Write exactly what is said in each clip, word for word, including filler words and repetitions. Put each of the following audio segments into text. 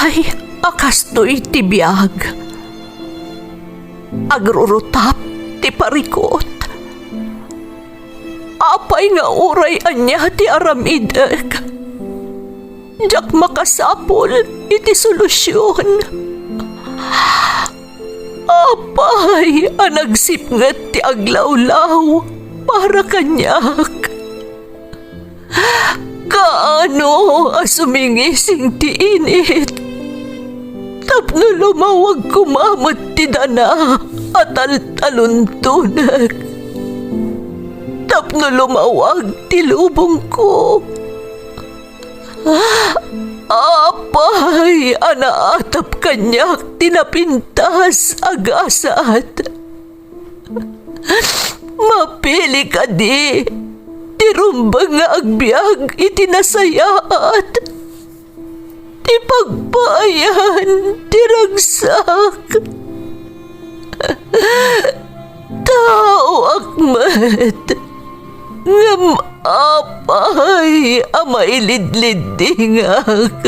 Ay, a kastoy ti biag. Agrurutap ti parikut. Apay nga uray ania ti aramidek, diak makasapul iti solusion. Apay a nagsipnget ti aglawlaw para kaniak? Kaano a sumingising ti init tapno lumawag koma met ti dana a taltaluntonek, tapno lumawag ti lubongko? Apay a naatap kaniak ti napintas a gasat? Mapili kadi ti rumbeng nga agbiag iti nasayaat, ti pagpaayan ti ragsak? Taoak met, ngem apay a mailidliddingak?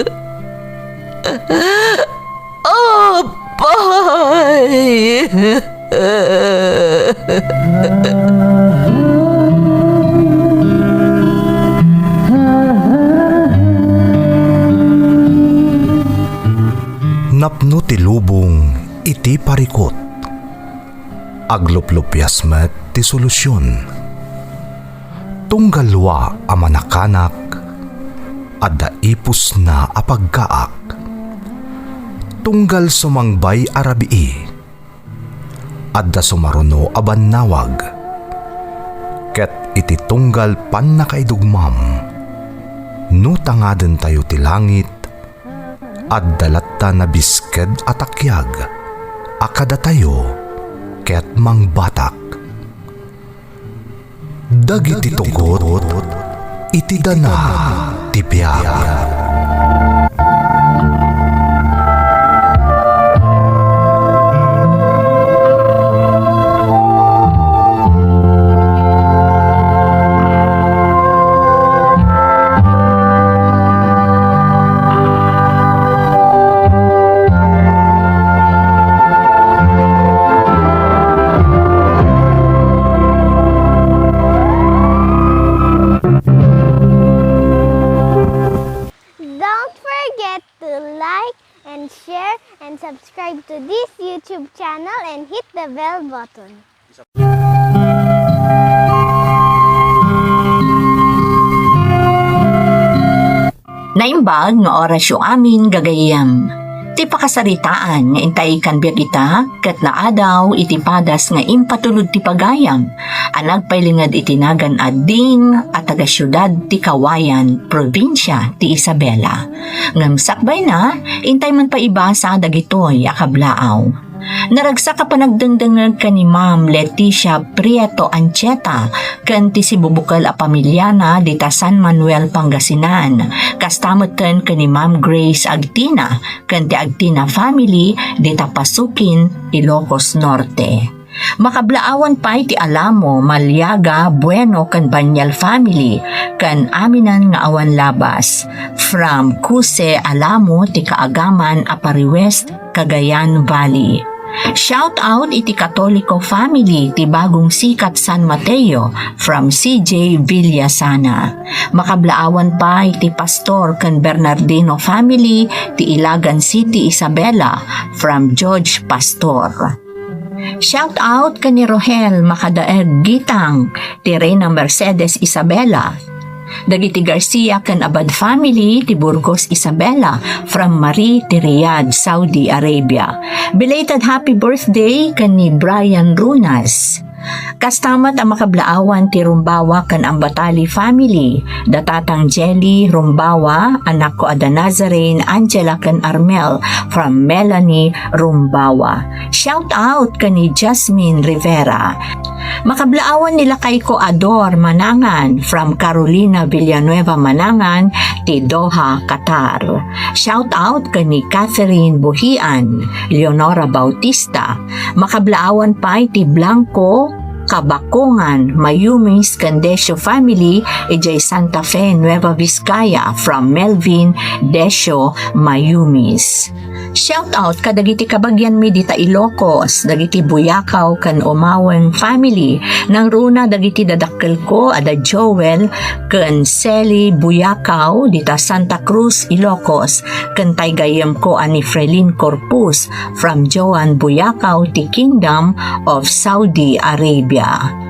Apay! Napno ti lubong iti parikut. Agluplupias met ti solusion. Tunggal dua a manakanak, adda ipusna a pagkaak. Tunggal sumangbay a rabii, adda sumaruno a bannawag. Ket iti tunggal pannakaidugmam, no tangadentayo ti langit, adda latta nabisked a takiag a kadatayo ket mangbatak. Dagiti tugot iti dana ti biag. Don't forget to like and share and subscribe to this YouTube channel and hit the bell button. Naimbag nga orasyo amin, gagayyem. Ti pakasaritaan nga intay kan biag ita, ket naadaw iti padas nga impatulod ti pagayam a nagpailinged iti nagan a Ding a taga-siudad ti Cauayan, probinsia ti Isabela. Ngem sakbayna, intay man pay ibasa dagitoy a kablaaw. Naragsak a panagdengdengngeg ken ni Ma'am Leticia Prieto Ancheta ken ti sibubukel a pamiliana dita San Manuel, Pangasinan. Kasta metten ken ni Ma'am Grace Agtina ken ti Agtina family dita Pasukin, Ilocos Norte. Makablaawan pay ti Alamo, Maliaga, Bueno ken Baniel family ken aminen nga awan labas. From Cuse, Alamo ti kaagaman a Pari West, Cagayan Valley. Shout out iti Katoliko family ti Bagong Sikat, San Mateo, from C J Villasana. Makablaawan pay ti Pastor ken Bernardino family ti Ilagan City, Isabela, from George Pastor. Shout out ken ni Rohel Makadaeg Gitang ti Reyna Mercedes, Isabela. Dagiti Garcia ken Abad family ti Burgos, Isabela, from Marie ti Riyadh, Saudi Arabia. Belated happy birthday ken ni Brian Runas. Kasta met a makablaawan ti Rumbawa ken Ambatali family, da Tatang Jelly Rumbawa, anakko a da Nazarene, Angela ken Armel, from Melanie Rumbawa. Shout out ken ni Jasmine Rivera. Makablaawan ni lakayko a Dor Manangan from Carolina Villanueva Manangan ti Doha, Qatar. Shout out ken ni Catherine Buhian, Leonora Bautista. Makablaawan pay ti Blanco Kabakungan, Mayumis, ken Decio family idiay Santa Fe, Nueva Vizcaya, from Melvin Decio Mayumis. Shout out kadagiti kabagianmi dita Ilocos, dagiti Buyakaw ken Umaweng family, nangruna dagiti dadakkelko a da Joel ken Sally Buyakaw dita Santa Cruz, Ilocos, ken tay gayyemko a ni Frelin Corpus from Joan Buyakaw ti Kingdom of Saudi Arabia.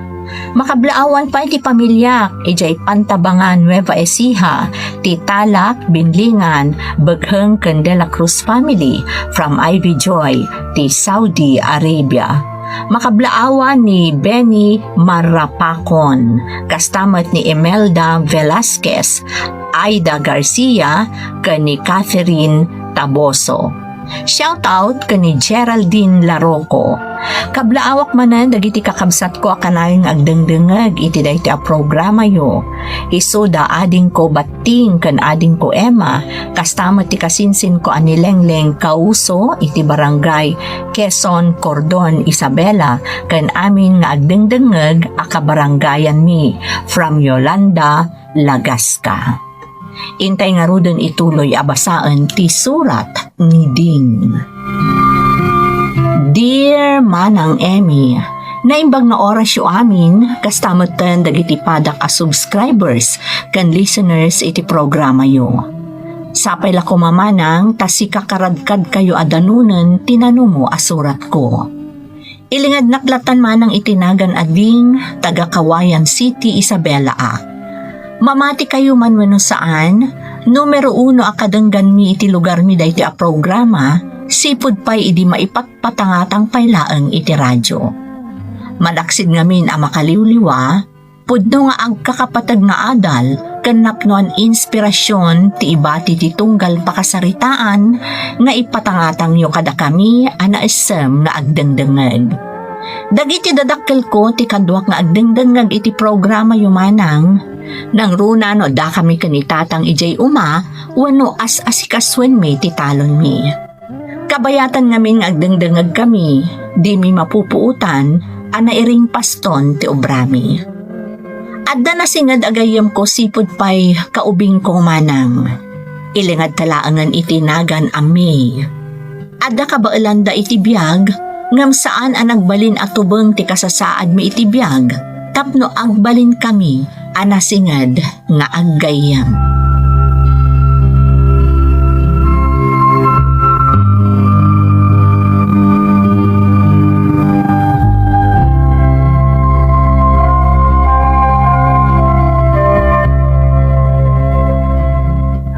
Makablaawan pay ti pamiliak idiay Pantabangan, Nueva Ecija, ti Talak, Binlingan, Begheng ken De La Cruz family from Ivy Joy ti Saudi Arabia. Makablaawan ni Benny Marrapacon, kasta met ni Imelda Velasquez, Aida Garcia, ken ni Catherine Taboso. Shout out ken ni Geraldine Laroco. Kablaawak manen dagiti kakabsatko a kanayon nga agdengdengngeg iti daytoy a programayo. Isuda adingko Batting ken adingko Emma, kasta met ti kasinsinko a ni Lengleng Causo iti Barangay Quezon, Cordon, Isabela, ken amin nga agdengdengngeg a kabarangayanmi from Yolanda, Lagasca. Intay ngaruden ituloy a basaen ti surat ni Ding. Dear Manang Emmy, naimbag nga orasyo amin, kasta metten dagiti padak a subscribers ken listeners iti programayo. Sapay la koma manang ta sikakaradkadkayo a danunen ti nanumo a suratko. Ilingednak lattan manang iti nagan a Ding, taga Cauayan City, Isabela a. Mamati kayo man wenno saan, numero uno a kadengganmi iti lugarmi daytoy a programa, sipud pay idi maipatpatangatang pay laeng iti radyo. Malaksid ngamin a makaliwliwa, pudno nga agkakapateg nga adal ken napnoan inspirasyon ti ibati ti tunggal pakasaritaan nga ipatangatangyo kadakami a naessem nga agdengdengngeg. Dagiti dadakkelko ti kaduak nga agdengdengngeg iti programayo manang, nangruna no addakami ken ni Tatang idiay uma wenno as-asikasuenmi ti talonmi. Kabayatan ngamin nga agdengdengngegkami, dimi mapupuotan a nairingpaston ti obrami. Adda nasinged a gayyemko sipud pay kaubingko manang. Ilingedta laengen iti nagan a May. Adda kabaelanda iti biag, ngem saan a nagbalin a tubeng ti kasasaadmi iti biag tapno agbalinkami a nasinged nga aggayyem.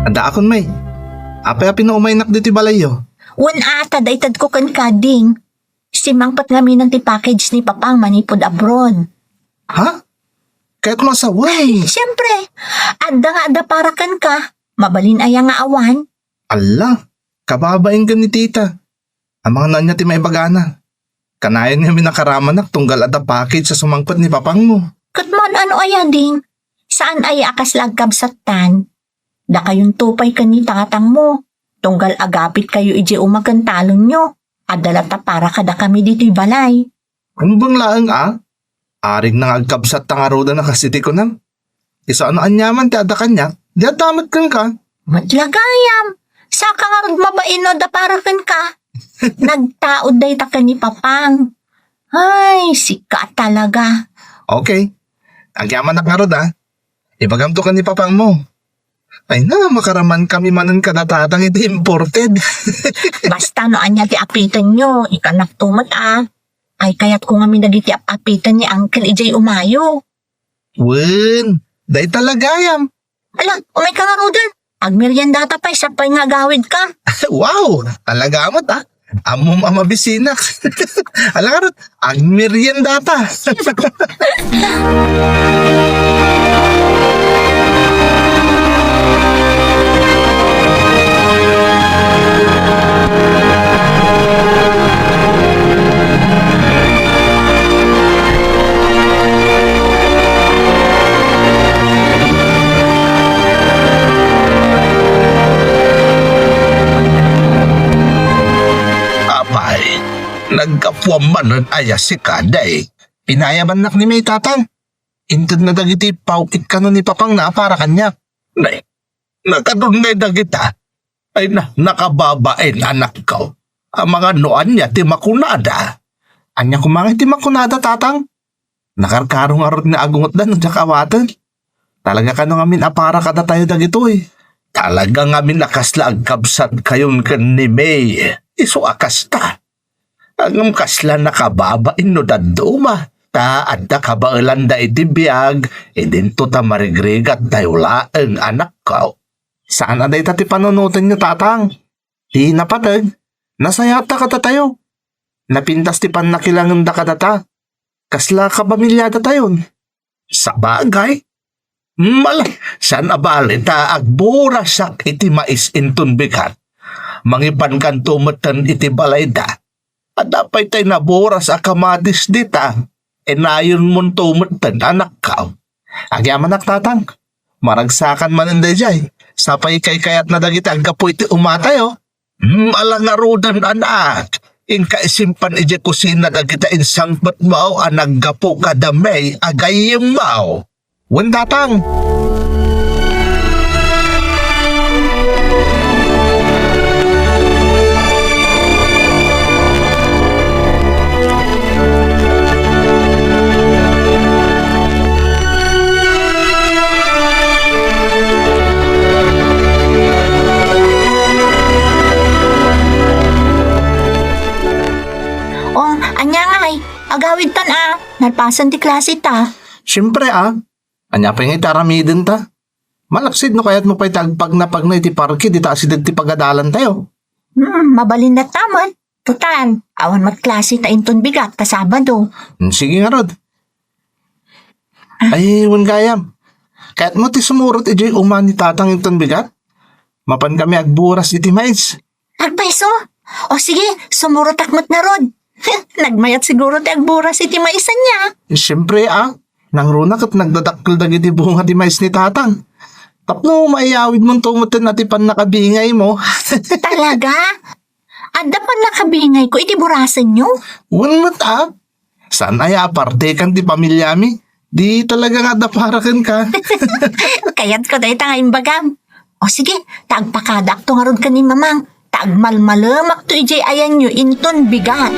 Addaakon, May. Apay a pinaumaynak ditoy balayyo? Wen a, ta daytadko kenka, Ding. Simmangpet ngamin ti package ni Papang manipud abroad. Ha? Kayatmo a sawen? Siempre, adda nga adda para kenka. Mabalin aya nga awan? Alla, kababain ken ni Tita. Amangan no ania ti maibagana. Kanayon ngamin a karamanak tunggal adda package a sumangpet ni Papangmo. Ket man-ano aya, Ding? Saan aya a kasla agkabsattan? Dakayonto pay ken ni tatangmo, tunggal agapitkayo idiay uma ken talonyo, adda latta para kadakami ditoy balay. Rumbeng laeng a, arigna nga agkabsatta ngaruden a kas iti kunam. Isu a no aniaman ti adda kaniak, di adda met kenka. Met la gayam, saka ngarud mabain no adda para kenka. Nagtaud dayta ken ni Papang. Ay, sika talaga. Okay. Agyamanak ngarud, a. Ibagamto ken ni Papangmo. Ay na, makaramankami manen kada tatang iti imported. Basta no ania ti apitenyo, ikanakto met, a. Ay, kayatko ngamin dagiti ap-apiten ni Uncle idiay umayo. Wen, dayta la gayam. Ala, umayka ngaruden. Agmeriendata pay, siak pay nga agawidka. Wow, talaga met, a. Ammom a mabisinak. Ala ngarud, agmeriendata. Apay, naggapuam manen aya sika, Day? Pinayabannak ni May, Tatang. Intedna dagiti paw-it kano ni Papangna a para kaniak. Nay, nakadun ngay dagita. Ay na, nakababain, anakko. Amangan no ania ti makunada. Ania koma ngay ti makunada, Tatang? Nakarkaro ngarud nga agungetda no diak awaten. Talaga kano ngamin a para kadatayo dagitoy. Talaga ngamin a kasla agkabsatkayon ken ni May. Isu a kasta. Ngem kasla nakababain no dadduma, ta adda kabaelanda iti biag, idinto ta marigrigattayo laeng, anakko. Saan a dayta ti panunotenyo, Tatang. Ti napateg, nasayaat ta kadatayo. Napintas ti pannakilangenda kadata. Kasla kapamiliadatayon. Sabagay. Mala, saan a bale ta agburasak iti mais inton bigat. Mangipankanto metten iti balayda. Adda pay tay naburas a kamatis dita. Inayonmonto metten, anakko. Agyamanak, Tatang. Maragsakan manen daydiay. Sapay kaykayatna dagiti aggapu iti umatayo. Hmm, ala ngaruden, anak. Inka isimpan idiay kusina dagita insangpetmo a naggapu kada May a gayyemmo. Wen, Tatang. Oh, ania ngay? Agawidtan a. Nalpasen ti klase ta. Siempre a. Ania pay ngay ti aramidenta? Malaksid no kayatmo pay ti agpagnapagna iti parke dita asideg ti pagadalantayo. Hmm, mabalin latta met. Total, awan met klase ta inton bigat ta Sabado. Hmm, sige ngarud. Ay, wen gayam. Kayatmo ti sumurot idiay uma ni Tatang inton bigat? Mapankami agburas iti mais. Agpayso? O sige, sumurotak met ngarud. Nagmayat siguro ti agburas iti mais ania. Siempre a. Nangruna ket nagdadakkel dagiti bunga ti mais ni Tatang. Tapno maiyawidmonto metten a ti pannakabingaymo. Talaga? Adda pannakabingayko iti burasenyo? Wen met a. Saan aya a partekan ti pamiliami? Di talaga nga adda para kenka. Kayatko dayta nga imbagam. O sige, ta agpakadakto ngarud ken ni Mamang, ta agmalmalemakto idiay ayanyo inton bigat.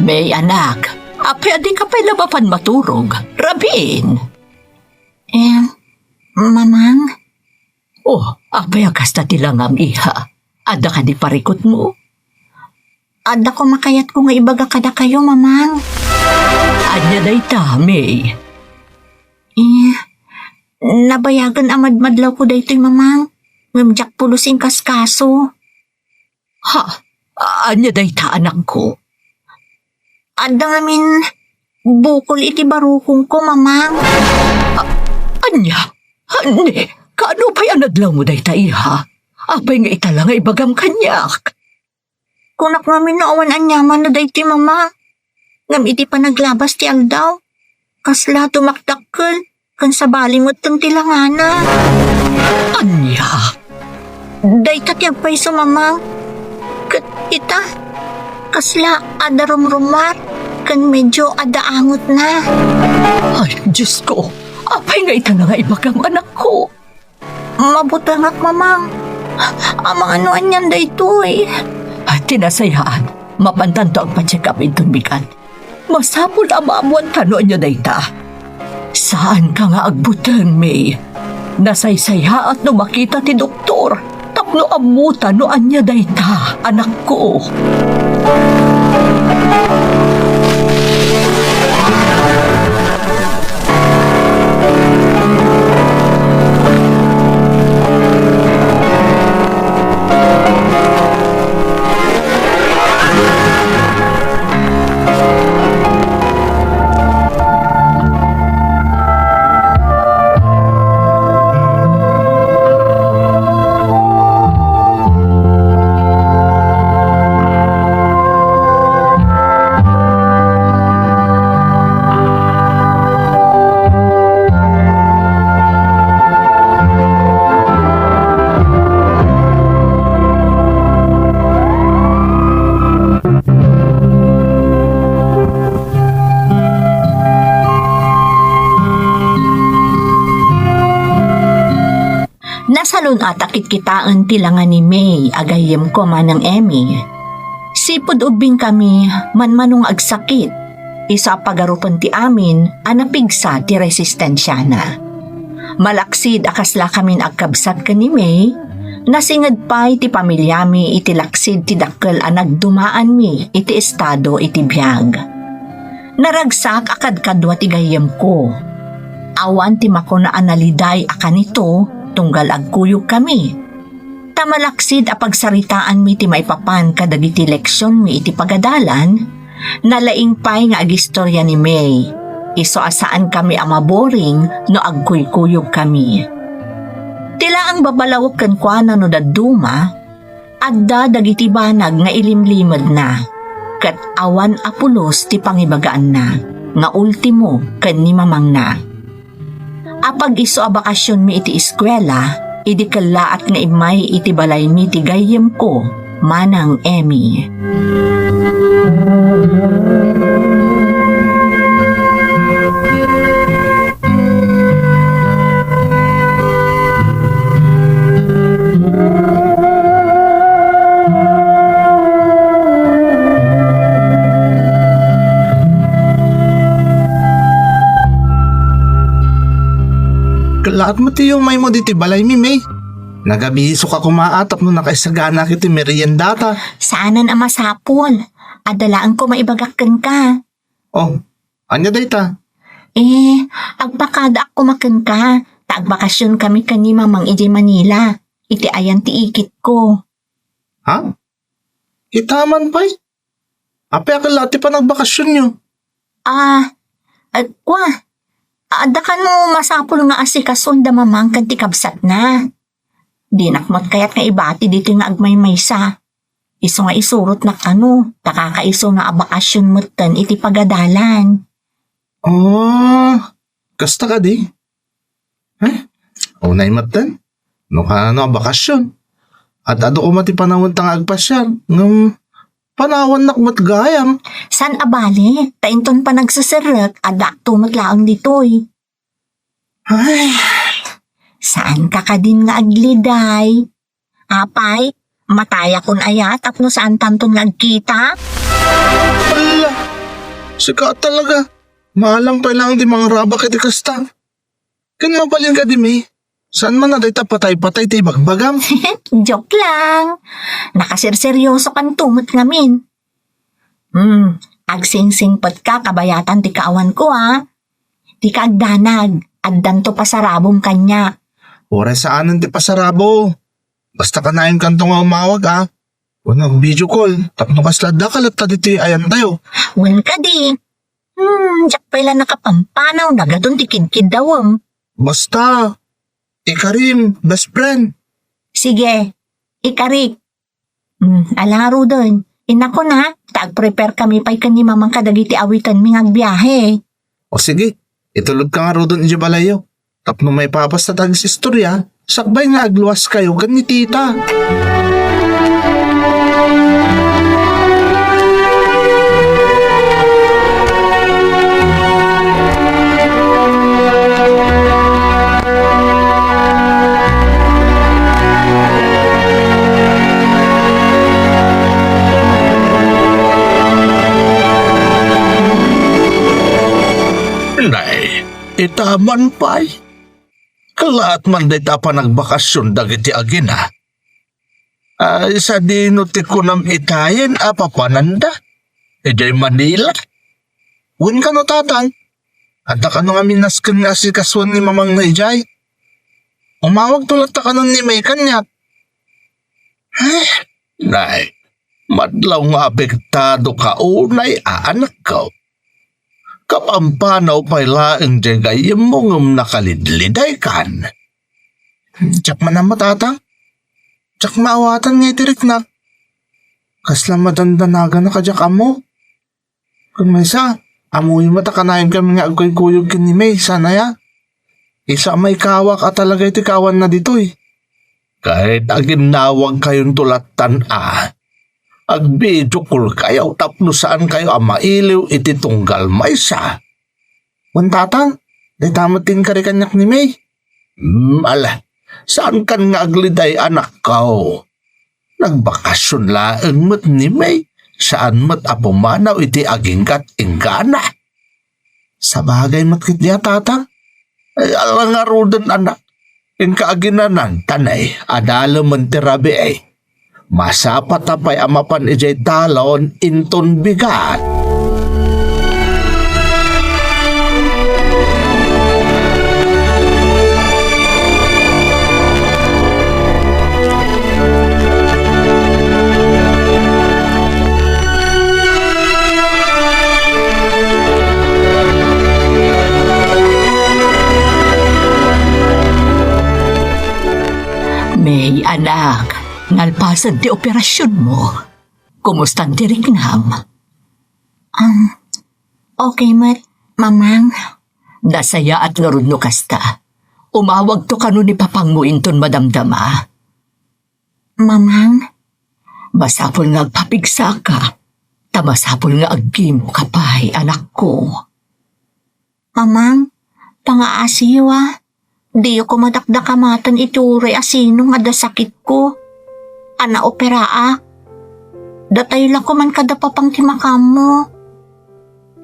May, anak, apay a dika pay la mapan maturog? Rabiin. Eh, Mamang? Oh, apay a kasta ti langam, iha? Adda kadi parikutmo? Adda koma kayatko nga ibaga kadakayo, Mamang. Ania dayta, May? Eh, nabayagen a madmadlawko daytoy, Mamang. Ngem diak pulos inkaskaso. Ha? Ania dayta, anakko? Adda ngamin bukol iti barukongko, Mamang. A-, ania? Ania? Kaano pay a nadlawmo dayta, iha? Apay nga ita la nga ibagam kaniak? Kunak ngamin no awan aniamanna daytoy, Mama. Ngem iti panaglabas ti aldaw, kasla dumakdakkel ken sabali metten ti langana. Ania? Dayta ti agpayso, Mama. Ket ita, kasla adda rumrumar ken medio adda angotna. Ay, Diosko, apay nga ita la nga ibagam, anakko? Mabutengak, Mamang. Amangan no anian daytoy. Ti nasayaat, mapantanto agpa-check up inton bigat. Masapul a maammuanta no ania dayta. Saanka nga agbuteng, May. Nasaysayaat no makita ti doktor tapno ammota no ania dayta, anakko. Salun-at a kitkitaen ti langa ni May a gayyemko, Manang Emmy. Sipud ubbing kami, manmano nga agsakit, isu a pagarupen ti amin a napigsa ti resistensiana. Malaksid a kaslakamin agkabsat ken ni May, nasinged pay ti pamilyami iti laksid ti dakkel a nagdumaanmi iti estado iti biag. Naragsak a kadkadua ti gayyemko. Awan ti makuna a naliday a kanito tunggal agkuyogkami. Ta malaksid a pagsaritaanmi ti maipapan kadagiti leksionmi iti pagadalan, nalaing pay nga agistorya ni May. Isu a saankami a maboring no agkuykuyogkami. Ti laeng babalawek kenkuana no dadduma, adda dagiti banag nga ilimlimedna, ket awan a pulos ti pangibagaanna nga ultimo ken ni mamangna. Apag-isu a bakasionmi iti eskuela, idi kellaat nga immay iti balaymi ti gayyemko, Manang Emmy. Kellaat met ti yumaymo ditoy balaymi, May. Nagabisoka koma a tapno nakaisaganaak iti meriendata. Saanen a masapul. Adda laeng koma ibagak kenka. Oh, ania dayta? Eh, agpakadaak koma kenka, ta agbakasionkami ken ni Mamang idiay Manila, iti ayan ti ikitko. Ha? Ita man pay? Apay a kella ti panagbakasionyo? Ah, eh, kua, adda kano masapul nga asikason da Mamang ken ti kabsatna. Dinak met kayat nga ibati ditoy nga agmaymaysa. Isu nga isurotnak kano, ta kakaisuna a bakasion metten iti pagadalan. Oh, kasta kadi? Eh, unay metten? No kano a bakasion? Ad-adu koma ti panawenta nga agpasiar, ngem panawannak met gayam. Saan a bale, ta inton panagseserrek, addaakto met laeng ditoy. Ay. Saanka kadin nga agliday? Apay, matayakon aya tapno saantanton nga agkita? Ala, sika talaga. Maalam pay laeng ti mangrabak iti kasta. Ken mabalin kadi, May, saan man a dayta patay-patay ti ibagbagam? Joke lang. Nakaserseryosokanto met ngamin. Hmm, agsingsingpetka kabayatan ti kaawanko, a. Dika agdanag, addanto pasarabom kaniak. Uray saanen ti pasarabo. Basta kanayon kanto nga umawag, a. Wenno ag-video call, tapno kasla addaka latta ditoy ayantayo. Wen kadi. Hmm, diak pay la nakapampanaw, nagadun ti kidkiddawem. Basta, ikarim, best friend. Sige, ikarik. Hmm, ala ngaruden, innakon a, ta agprepare kami pay ken ni Mamang kadagiti awitenmi nga agbiahe. O sige, itulodka ngaruden idiay balayyo. Tapno maipabasta ti agistorya, sakbay nga agluaskayo ken ni tita. Nay, ita man pay. Kellaat man dayta a panagbakasion dagiti agina. Ay, sadino ti kunam itayen a papananda? Idiay Manila? Wen kano, Tatang? Adda kano ngamin nasken nga asikasoen ni Mamangna idiay? Umawagto latta kanon ni May kaniak. Eh, nay, madlaw nga apektado ka unay a anakko. Kapampanaw pay laeng diay gayyemmo ngem nakalidlidaykan. Diak man ammo, Tatang. Diak maawatan nga iti riknak. Kasla madandanaganak a diak ammo. Ken maysa, ammoyo met a kanayon kami nga agkuykuyog ken ni May, saan aya? Isu a maikawak a talaga iti kaawanna ditoy. Ket aginnawagkayonto lattan a. Ag-video call kayo tapno saan kayo a mailiw iti tunggal maysa. Wen, Tatang, dayta met ti inkari kaniak ni May. Hmm, ala. Saankan nga agliday, anakko. Nagbakasyon laeng met ni May. Saan met a pumanaw iti agingga't inggana. Sabagay met ketdi a, Tatang. Ay, ala ngaruden, anak. Inka aginanantan, ay, adalemen ti rabii. Masapata pay a mapan idiay talon inton bigat. May, anak, nalpasen ti operasyonmo. Kumustan ti riknam? Um, okay met, Mamang. Nasayaat ngarud no kasta. Umawagto kano ni papangmo inton madamdama. Mamang? Masapul nga agpapigsaka, ta masapul nga aggimoka pay, anakko. Mamang, pangaasiyo a. Diyo koma dakdakamaten iti uray a sino nga adda sakitko. A naoperaak. Datay la koman kada papang ti makaammo.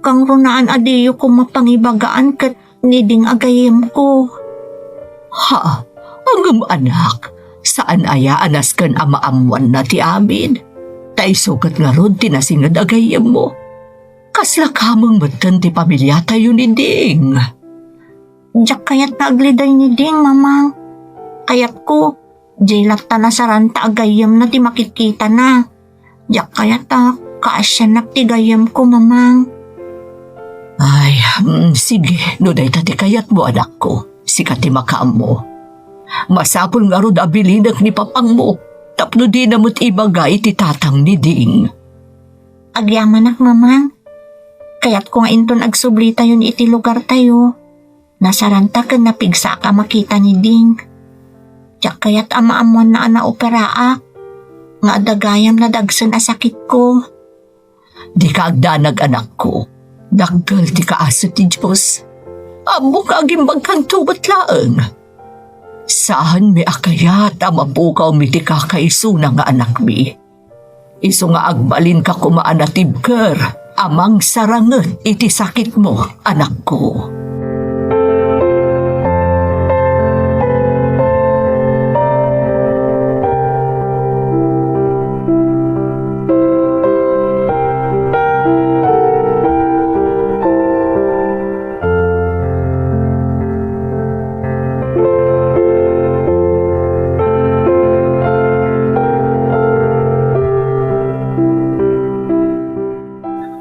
Kangrunaan a diyo koma pangibagaan ket ni Ding a gayyemko. Ha? Ngem anak, saan aya a nasken a maammoanna ti amin? Ta isu ket ngarud ti nasinged a gayyemmo. Kasla kameng metten ti pamiliatayo ni Ding. Diak kayat nga agliday ni Ding, Mamang. Kayatko, diay latta nasaranta a gayyemna ti makitkitana. Diak kayat a kaasiannak ti gayyemko, Mamang. Ay, mm, sige, no dayta ti kayatmo, anakko, sika ti makaammo. Masapul ngarud a bilinek ni papangmo tapno dina met ibaga iti tatang ni Ding. Agyamanak, Mamang. Kayatko nga inton agsublitayon iti lugartayo, nasaranta ken napigsaak a makita ni Ding. Diak kayat a maammoanna a naoperaak, nga adda gayam nadagsen a sakitko. Dika agdanag, anakko. Dakkel ti kaasi ti Dios. Ammok nga agimbagkanto met laeng. Saanmi a kayat a mapukawmi ti kakaisuna nga anakmi. Isu nga agbalinka koma a natibker a mangsaranget iti sakitmo, anakko.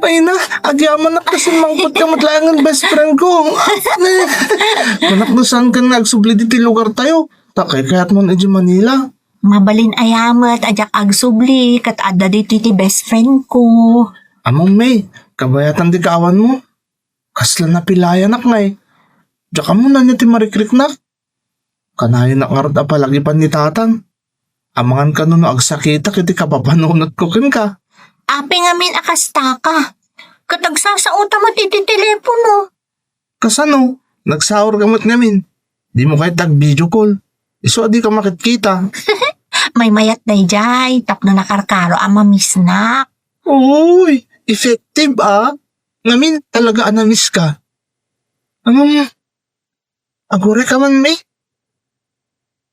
Ay na, agyamanak ta simmangpetka met laengen best friend ko. Kunak no saankan nga agsubli ditoy lugartayo. Ta kaykayatmon idiay Manila. Mabalin aya met a diak agsubli ket adda ditoy ti best friend ko. Ammom, May, kabayatan ti kaawanmo. Kasla napilayanak ngay. Diak ammonan iti marikriknak. Kanayonak ngarud a palagipan ni Tatang. Amangan kano no agsakitak iti kapapanunotko kenka. Apay ngamin a kastaka? Ket agsasaotam met iti telepono. Kasano? Nagsaor ka met ngamin. Dimo kayat agvideo call. Isu a dika makitkita. Maymayat daydiay tapno nakarkaro a mamisnak. Uy, effective a. Ngamin talaga a namiss ka. Ngem, aguray ka man, May?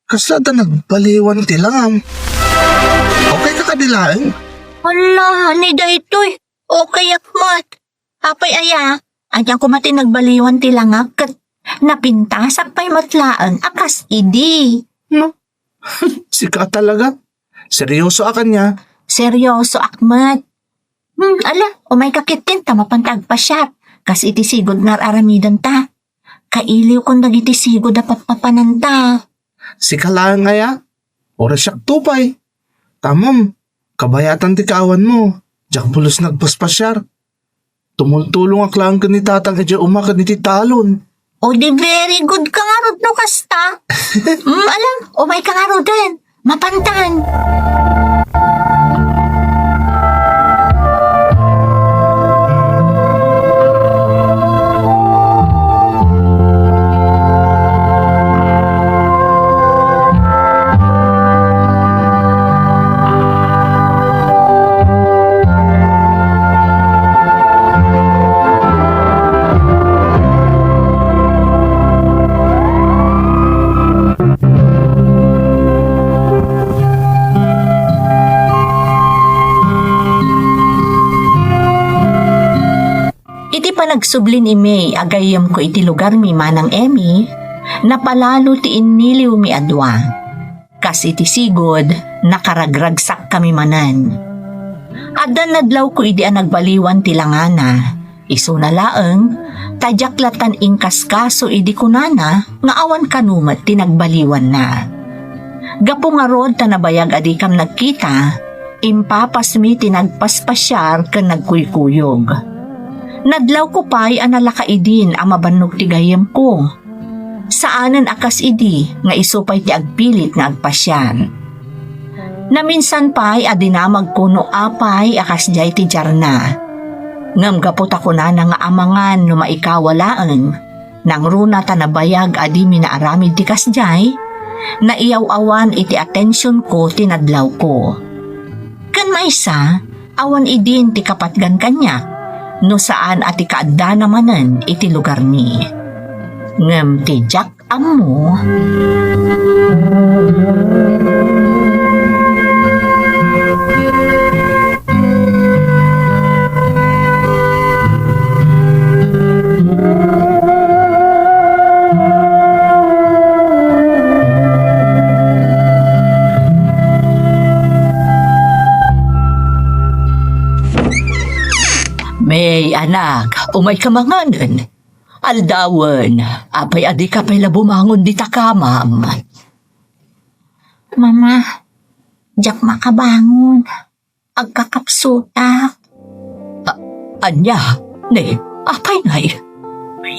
Kasla adda nagbaliwan ti langam? Okay ka kadi laeng? Hala, ni daytoy. Okay ak met. Apay aya, ania koma ti nagbaliwan ti langak ket napintasak pay met laeng a kas idi. No? Sika talaga. Seryoso a kanya? Seryoso ak met. Hmm, ala, umay ka ketdin ta mapanta agpasiar. Kas iti sigud nga ar-aramidenta. Kailiwkon dagiti sigud a pappapananta. Sika laeng aya? Uray siakto pay. Tamom, kabayatan ti kaawanmo. Diak pulos nagpaspasiar. Tumultulongak laeng ken ni Tatang idiay uma ken iti talon. O di very good ka ngarud no kasta. Mm, alam, umay ka ngaruden. Mapantan. Ket nagsubli ni May a gayyemko iti lugarmi, Manang Emmy, napalalo ti inniliwmi a dua. Kas iti sigud, nakaragragsakkami manen. Adda nadlawko idi a nagbaliwan ti langana. Isuna laeng, ta diak lattan inkaskaso idi kunana nga awan kano met ti nagbaliwanna. Gapu ngarud ta nabayag a dikam nagkita, impapasmi ti nagpaspasiar ken nagkuykuyog. Nadlawko pay a nalaka idin a mabannog ti gayyemko. Saanen a kas idi nga isu pay ti agpilit nga agpasiar. Naminsan pay a dinamagko no apay a kasdiay ti diarna. Ngem gapu ta kunana nga amangan no maikawa laeng, nangruna ta nabayag a dimi naaramid ti kasdiay, naiyaw-awan iti atensionko ti nadlawko. Ken maysa, awan idin ti kapatgan kaniak, no saan a ti kaaddana manen iti lugarmi. Ngem ti diak ammo. May, anak, umayka manganen. Aldawen, apay a dika pay la bumangon dita kamam? Mama, diak makabangon. Agkakapsutak. A-, ania? Ne, apay ngay?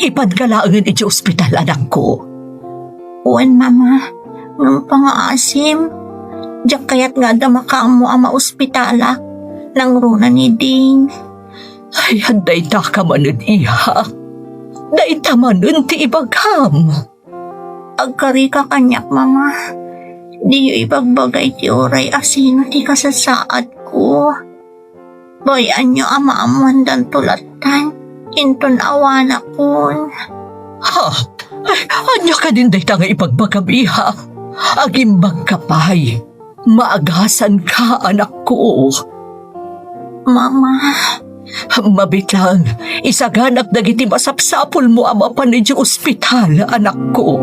Ipanka laengen iti ospital, anakko. Wen, Mama. Ngem pangaasim, diak kayat nga adda makaammo a maospitalak. Nangruna ni Ding. Ay, dayta ka manen, iha. Dayta manen ti ibagam. Agkarika kaniak, Mama. Diyo ibagbaga iti uray a sino ti kasasaadko. Bay-anyo a maammoandanto lattan, inton awanakon. Ha? Ay, ania kadin dayta nga ibagbagam, iha? Agimbagka pay. Maagasanka, anakko. Mama. Mabiit lang, isaganak dagiti masapsapulmo a mapan idiay ospital, anakko.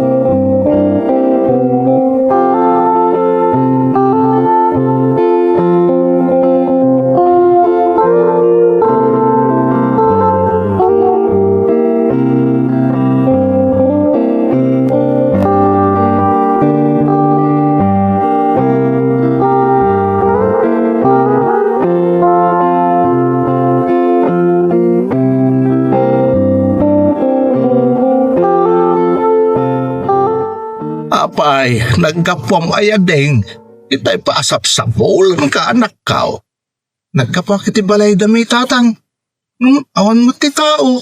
Apay, naggapuam aya, Ding, itay paasapsapulenka, anakko. Naggapuak iti balayda, May, Tatang. Hmm, awan met ti tao.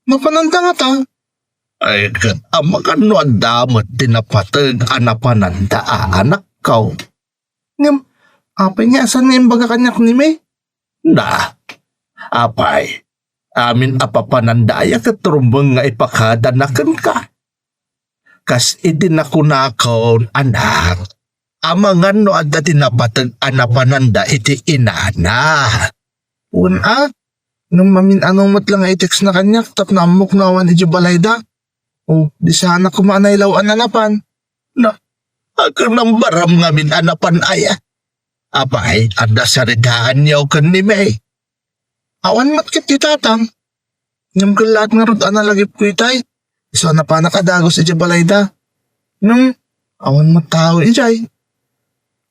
Napananda ngata? Ay, ket amangan no adda met ti napateg a napananda a anakko. Ngem, apay nga saan nga imbaga kaniak ni May? Na, apay, amin a papananda aya ket rumbeng nga ipakadana kenka. Kas idi nakunakon, anak, amangan no adda ti napateg a napananda iti inana. Wen a, ngem amin-ano met la nga i-textna kaniak tapno ammok no awan idiay balayda. O, di saanak koma a nailaw-an a napan. Na, agnambaram ngamin a napan aya. Apay, adda saritaanyo ken ni May? Awan met ket ti Tatang. Ngem kellaat ngarud a nalagipko itay. Isu a napanak a dagus idiay balayda. Ngem awan met tao idiay.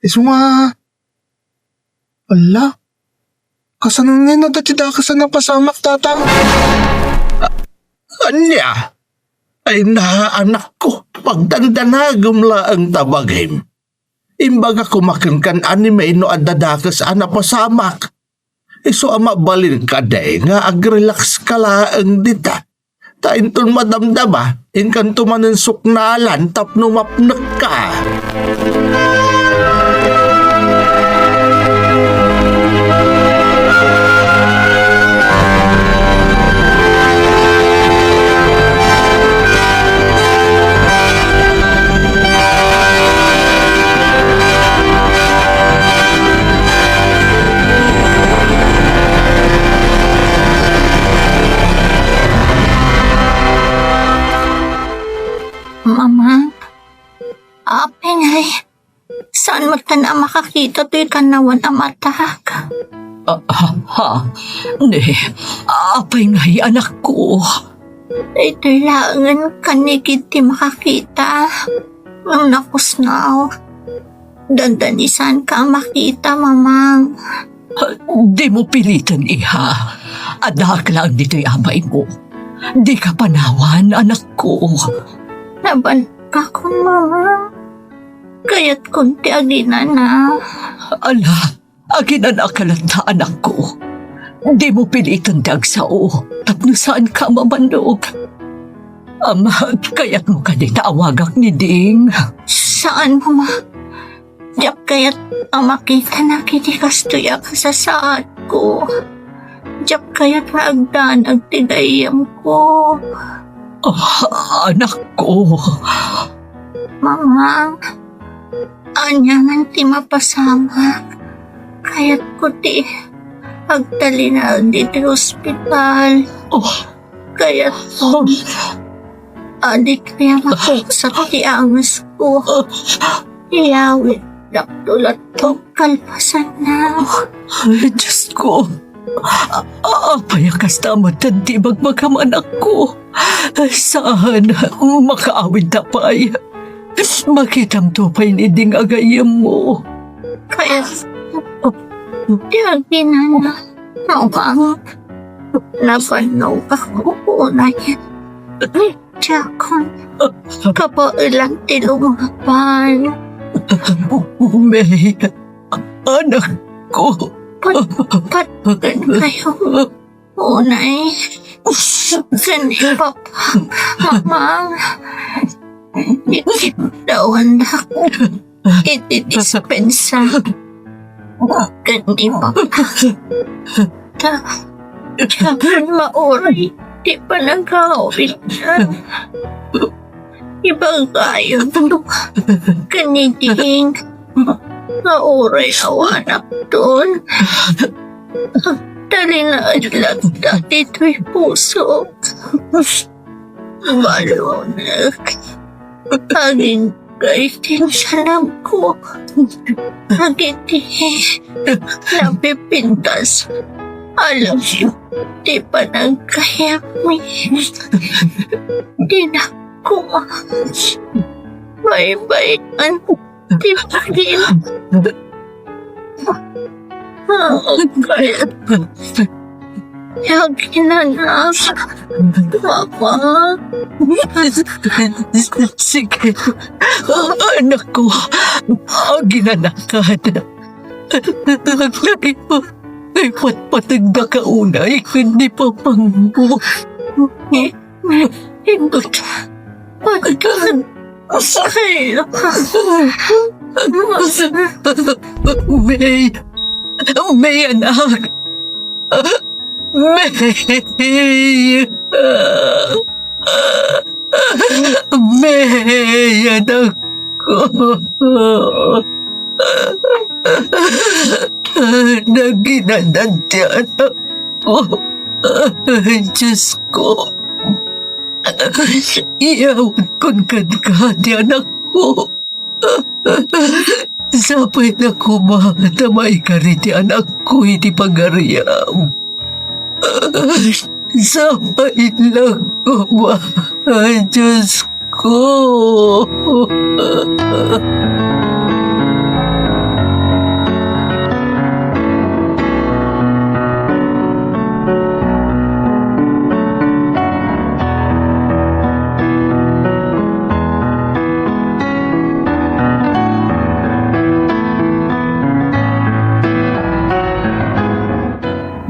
Isu nga, ala, kasano ngay no adda ti dakes a napasamak, Tatang? A-, ania? Ay na, anakko, pagdandanagem laeng ta bagim. Imbaga koma kenka ni May no adda dakes a napasamak. Isu a mabalin kadi nga agrelax ka laeng dita. Ta inton madamdama, inkanto manen suknalan tapno mapnekka. Saan a makakita toy kannawan a matak. Ah, ha, ha? Ne, apay ngay, anakko? Daytoy laengen kanni ketdi makakita. Ngem napusngaw. Dandani saanka a makita, Mamang. Ah, dimo piliten, iha. Addaak laeng ditoy abaymo. Dika panawan, anakko. Nabannogakon, Mamang. Kayatkon ti aginana. Ala, aginanaka latta, anakko. Dimo piliten ti agsao tapno saanka a mabannog. Ama, kayatmo kadi ta awagak ni Ding? Saan, Mama. Diak kayat a makitana iti kastoy a kasasaadko. Diak kayat nga agdanag ti gayyemko. Ah, anakko. Mama, aniaman ti mapasamak? Kayatko ti agtalinaed iti ospital. Oh. Kayatko. Adi kaya mapuksak ti angesko. Iyawidakto latta kalpasanna. Ay, Diosko. A-, apay a kasta a mattan ti ibagbaga, anakko? Saan, makaawidta pay. Makitamto pay ni Ding a gayyemmo. Kayatko ti aginana. Mama, nabannogak unay. Diakon kabaelan ti lumaban. May, anakko. Pat-, patkayo unay ken ni Papa, Mama. Ikiddawandak iti dispensa ken ni Papa. Ta, tapno mauray ti panagawidna. Ibagayo ken ni Ding nga uray awanakton, agtalinaed latta ditoy pusok. Malunek. Agingga iti tiyanko dagiti napipintas a langit ti panagkayatmi. Dinakko baybay-an ti pagin. Kayat Aginanak, Papa. Sige, anakko, aginanakan. Aglagipatpateg daka unay ken ni Papangmo. Ingot, pagkan May, May, anak. May, May, anak ko. Naginanan ti anak ko. Ay, Diyos ko. Iyawidkon kenka ti anakko. Sapay la koma ta maikari ti anakko iti pagariam. Sapay la koma, Diosko.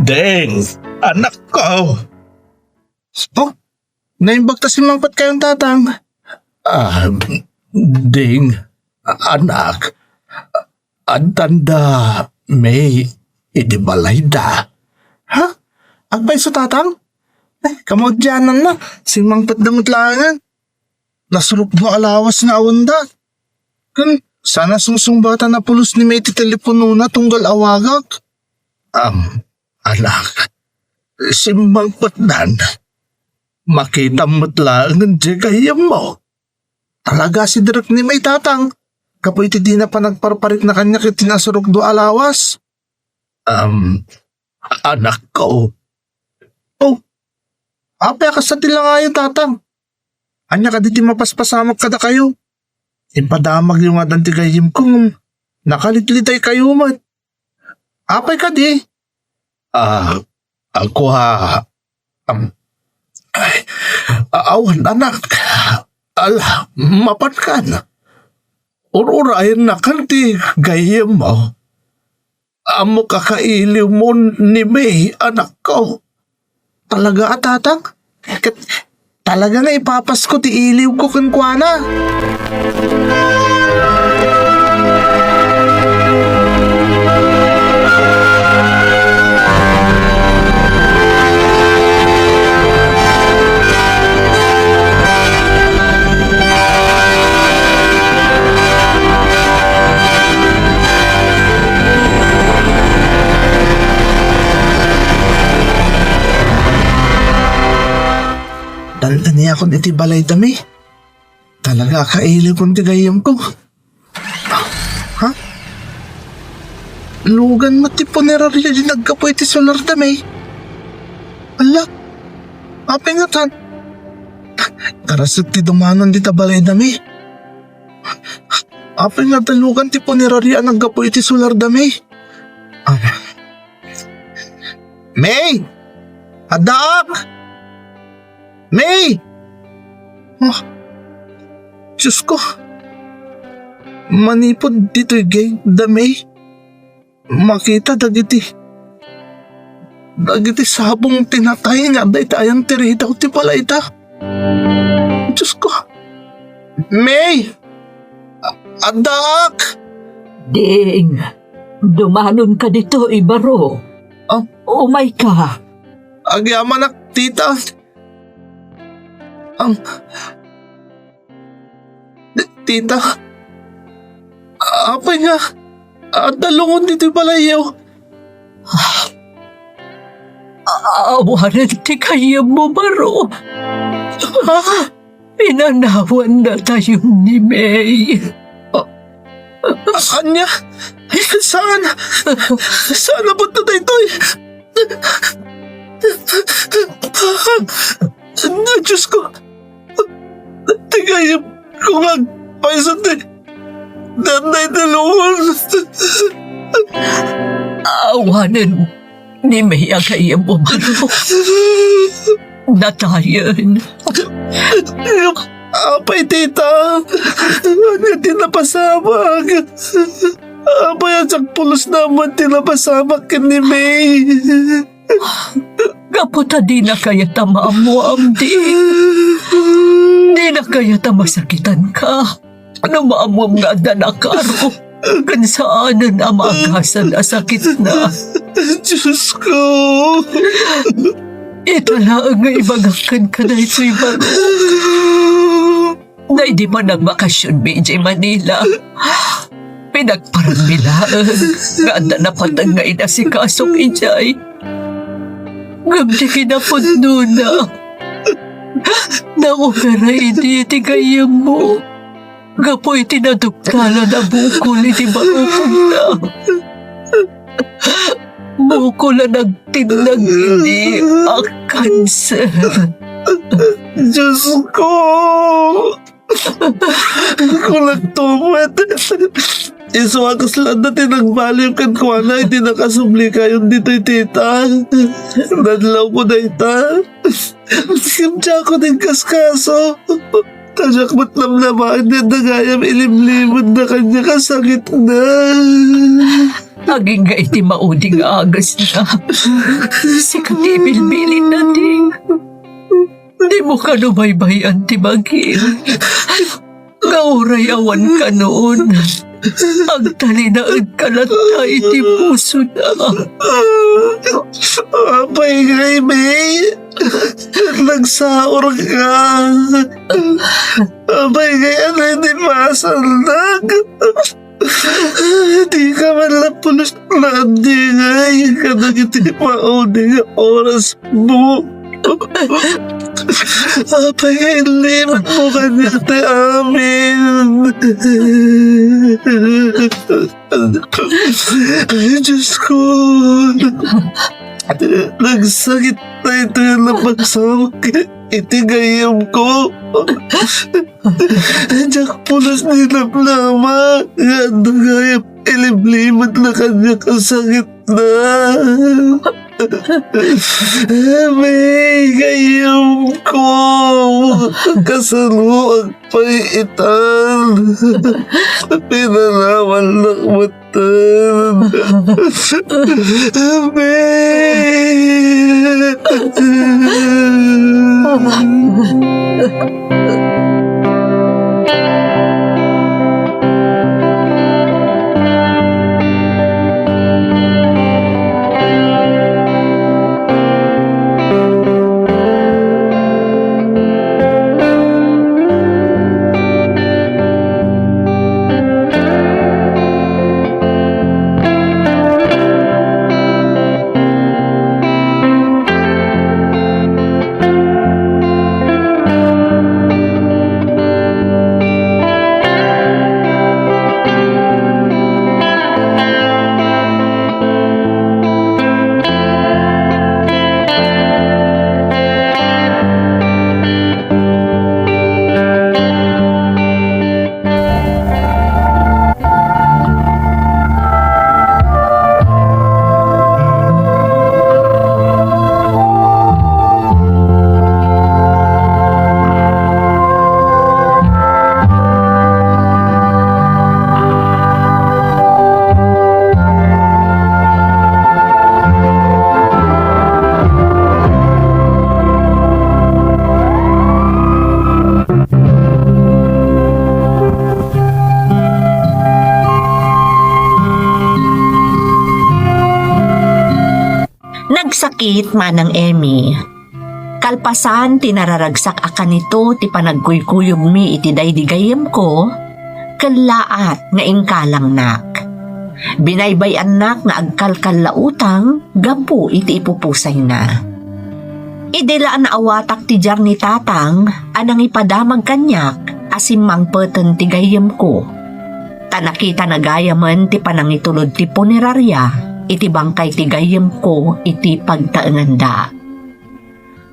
Ding, anakko. Oh, naimbag ta simmangpet kayon, Tatang. Ah, Ding, anak, addan da May idi balayda. Ha? Agpayso, Tatang? Eh, kamaudiananna, simmangpetda met laengen. Nasurokdo a lawas nga awenda. Ken, saan a sungsungbatan a pulos ni May ti teleponona tunggal awagak. Am, anak, simmangpetdan. Makitam met laengen diay gayyemmo. Talaga siderrek ni May, Tatang. gapu iti dina panagparparikna kaniak iti nasurokdo a lawas. Am, anakko. Oh, apay a kasta ti langayo, Tatang? Ania kadi ti mapaspasamak kadakayo? Impadamagyo ngadan ti gayyemko ngem nakalitlitaykayo met. Apay kadi? Ah, ako, ah, am, ay, a-, awan, anak. Ala, mapankan. Ur-urayennakan ti gayyemmo. Ammok a kailiwmo ni May, anakko. Talaga a, Tatang? Ket talaga nga ipapasko ti iliwko kenkuana. Dal-, aniakon iti balayda, May. Talaga a kailiwkon ti gayyemko. Ha? Lugan met ti punerarya idi naggapu iti solarda, May. Ala, apay ngatan? Karasek ti dumanon dita balayda, May. Apay ngatan lugan ti punerarya a naggapu iti solarda, May? Ah. May! Addaak! May! Oh, Diosko. Manipud ditoy gayda, May, makita dagiti, dagiti sabong ti natay nga adda iti ayan ti ridaw ti balayda. Diosko. May! A-, addaak! Ding, dumanonka ditoy, baro. Ah? Umayka. Agyamanak, tita. Ang, tita, apay nga adda lungon ditoy balayyo? A-, awanen ti gayyemmo, baro. Ah? Pinanawannatayon ni May. Ah, ania? Saan? Saan a punto daytoy? Diosko, ti gayyemko nga agpayso ti, ti adda iti lungon. Awanen ni May a gayyemmo, baro. Natayen. Apay, tita? Ania ti napasamak? Apay a siak pulos naman ti napasamak ken ni May? Gapu ta dina kayat a maammuam, di. Dina kayat a masakitanka no maammuam nga adda nakaro ken saanen a maagasat a sakitna. Diosko! Ita laeng nga ibagak kenka daytoy, baro. Daydi panagmakasionmi idiay Manila, pinagparanmi laeng nga adda napateg nga inasikasok idiay. Ngem ti kinapudnona, naopera idi ti gayyemmo gapu iti naduktalan a bukol iti barukongna. Bukol a nagtinnag idi a kanser. Diosko! Kunakto met, isu a kasla adda ti nagbaliw kenkuana idi nakasublikayon ditoy, tita. Nadlawko dayta. Ngem diakon inkaskaso. Ta diak met namnamaen nga adda gayam ilimlimedna kaniak a sakitna. Agingga iti maudi nga agasna. Sika ti ibilbilinna, Ding. Dimo kano baybay-an ti bagim nga uray awan kanon, agtalinaedka latta iti pusona. Apay ngay, May? Nagsaurka. Apay ngay, ania ti pasalnak? Dika man la pulos naandingay kadagiti maudi nga orasmo. Apay nga inlimot mo kaniak ti amin? Ay, Diyos ko. Nagsakit na ito yung napagsamak iti gayyemko. Diak pulos ni namnama nga adda gayam ilimlimet na kaniak a sakit na. May gayyemko. Kasano agpay itan? Pinanawannak met Nagsakit, Manang Emmy. Kalpasan ti nararagsak a kanito ti panagkuykuyogmi iti daydi gayyemko, kellaat nga inkalangnak. Binaybay-annak nga agkalkallautang gapu iti ipupusayna. Idi la naawatak ti diar ni Tatang a nangipadamag kaniak a simmangpeten ti gayyemko. Ta nakitana gayamen ti panangitulod ti punerarya iti bangkay ti gayyemko iti pagtaenganda.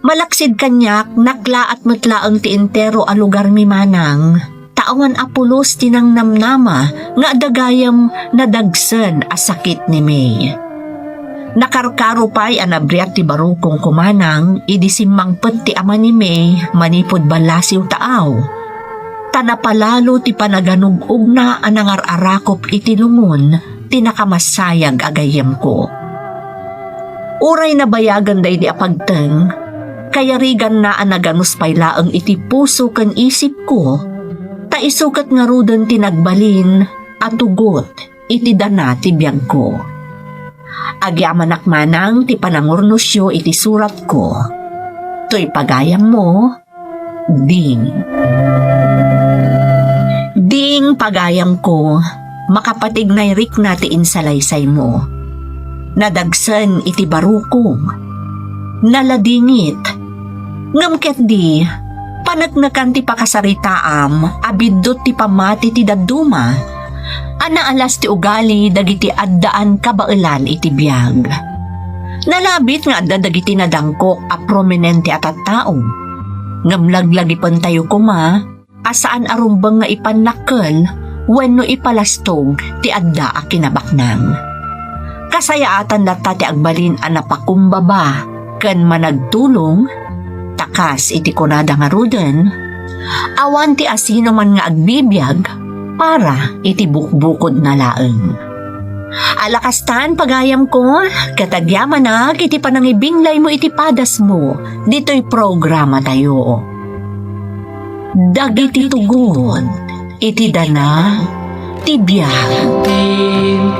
Malaksid kaniak, naklaat met laeng ti entero a lugarmi, Manang, ta awan a pulos ti nangnamnama nga adda gayam nadagsen a sakit ni May. Nakarkaro pay a nabriat ti barukongko, Manang, idi simmangpet ti ama ni May manipud Balasiw Taaw, ta napalalo ti panaganug-ogna a nangar-arakop iti lungon ti nakamassayag a gayyemko. Uray nabayagan daydi a pagteng, kayariganna a naganus pay laeng iti puso ken isipko, ta isu ket ngaruden ti nagbalin a tugot iti dana ti biagko. Agyamanak, Manang, ti panangurnosyo iti suratko. Toy pagayammo, Ding. Ding, pagayamko, makapatignay rikna ti insalaysaymo. Nadagsen iti barukong. Naladingit. Ngem ketdi, paneknekan ti pakasaritaam a biddut ti pammati ti dadduma a naalas ti ugali dagiti addaan kabaelan iti biag. Nalabit nga adda dagiti nadangkok a prominente a tattao. Ngem laglagipentayo koma a saan a rumbeng nga ipannakkel wenno ipalastog ti adda a kinabaknang. Kasayaatan latta ti agbalin a napakumbaba ken managtulong, ta kas iti kunada ngaruden, awan ti asinoman nga agbibiag para iti bukbukodna laeng. Ala kastan, pagayamko, ket agyamanak iti panangibinglaymo iti padasmo ditoy programatayo. Dagiti tugon iti dana ti biag.